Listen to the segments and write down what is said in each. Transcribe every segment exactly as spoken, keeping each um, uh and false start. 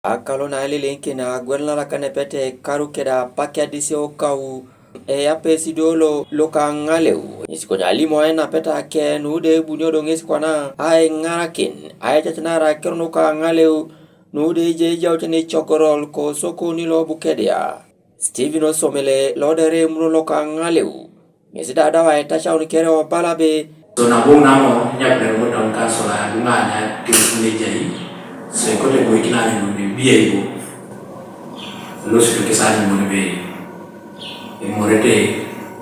Akalo na eleleŋ kena agwelanarak nepete karu keda apak adis okau eyape esido lo loka ŋaleu. Ŋes konye alimo enapeta ke nude ebunio do ŋes kwana aiŋarakin aicacanarak akiro nuka ŋaleu nude ejai ejautene icogorol kosokoni lo Bukedea. Stephen Osomele lodere emuno loka ŋaleu ŋes da adau aitacaun kere obala be, so nabo ŋamo nyabere mo town council aduŋa na tius nejai, so ikote boikin alimon be biai bo losito kesi alimon be emorete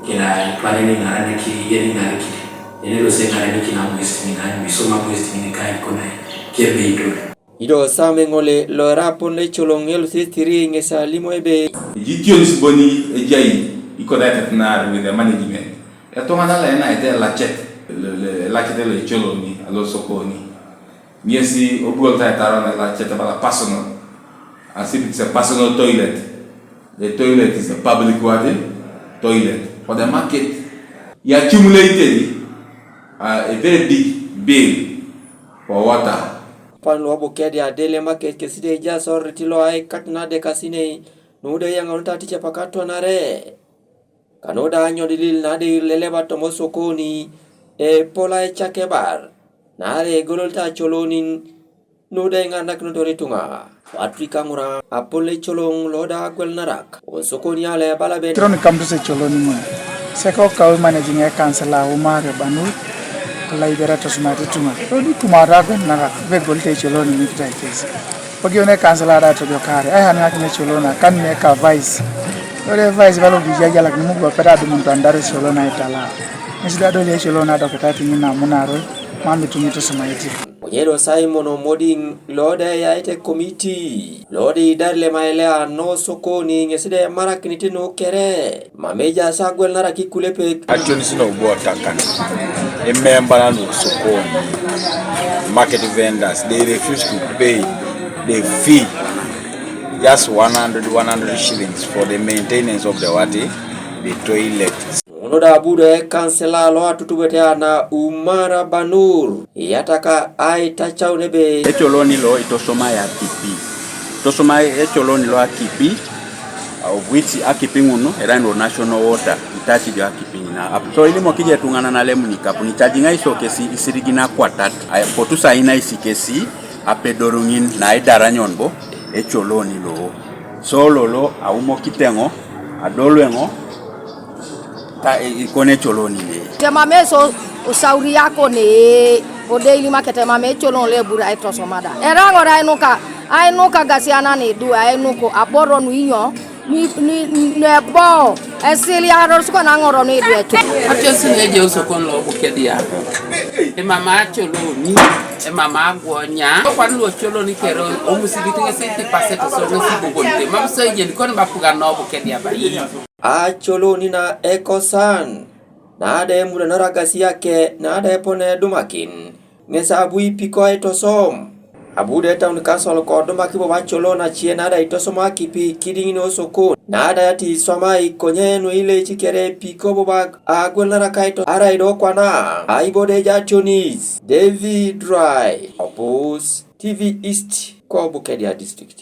kina itwaneni ŋaraniki yeni ŋarikit yeni lose ŋaraniki na mwist ŋina misoma mwist ŋini kai konai kebe itore. Ido Sam Eŋole lo era apon lo ecoloŋ elusi esiri ŋes alimo ebe, ejitionis boni ejai ikodai tetenar with the management. Etuŋanan lo enaite elacet, lo- lo- elacet lo ecoloni alosokoni. Ŋesi obuolot aitara na elacet bala personal, as if it's a personal toilet. The toilet is a public what? Toilet. For the market, you accumulated uh, a very big bill for water. Pan lo Bukedea adele market kesi de ejaas orit lo aikat nadekasinei nude eyaŋaunit aticepak atwanare. Kanuda anyodilil nade ileleba toma osokoni epol aicakebar nare egololit acolonin nuda iŋaranakinotor ituŋa. Patrick Aŋura apol ecoloŋ loda agwelanarak osokoni ale ebala ben. Tron kamtus ecoloŋ ŋun seko kau managing ekansila umar ebanu alaibera tosumata ituŋa lodi kumara agwelanarak begolit ecoloŋ nikita kesi. Pagiyone kansila da tojo kare ai han ŋakin ecoloŋ na kan ne ka vice. Lode vice balo bijajalak nimugu apeta adumun tuandar ecoloŋ na itala. Ŋesi da doli ecoloŋ na dokita tiŋin namunaroi mam ituŋit osumaitin. Konye do Simon Omoding lo da eyaite komiti lo da idar lemaelea no sokoni ŋesi da emarakinit nu kere mam ejaas agwelanarak ikulepek. Ationis no bo takan ememba na no sokoni, market vendors, they refuse to pay the fee, just one hundred, one hundred shillings for the maintenance of the what, the toilet. Ŋun da abu do ekansila lo atutubet ana Umar Banur iyataka aitacaun ebe. Ecoloni lo itosomai akipi, itosomai ecoloni lo akipi, of which akipi ŋun erai no national water, itaci jo akipi ŋina. So ilimok ijo etuŋanan alemun ikapun icajiŋai so kesi isirigin akwatat, apotu sainaisi kesi apedor ŋin naidara nyon bo ecoloni lo. So lolo aumokit eŋo, adolu eŋo, ta ikone ecoloni ne. Temame so usauri yako ne odeili makete mame ecolon le bura etosomada. Era ŋora ainuka, ainuka gasiana ne du ainuko aboro nuinyo, ni- ni- nebo esiliaror suko na ŋoro ne du eco. Atesu ne je osokon lo Bukedea. Emama acoloni, emama agwonya. Kwan lo coloni kero omusigiti ŋesi tipaset so ŋesi bogonte. Mam so ijeni kon bapuga no Bukedea bai. Acoloni na ekosan nada emudanara gasiake nada epone edumakin. Ŋes abu ipiko aitosom. Abu de town council kodumak bobo acolo nacie nada itosom akipi kidiŋ nosokon nada ati iswamai konye nuileici kere ipiko bobo agwelanarak aito arai do kwana aibo de jationis David Rai Opus T V East ko Bukedea District.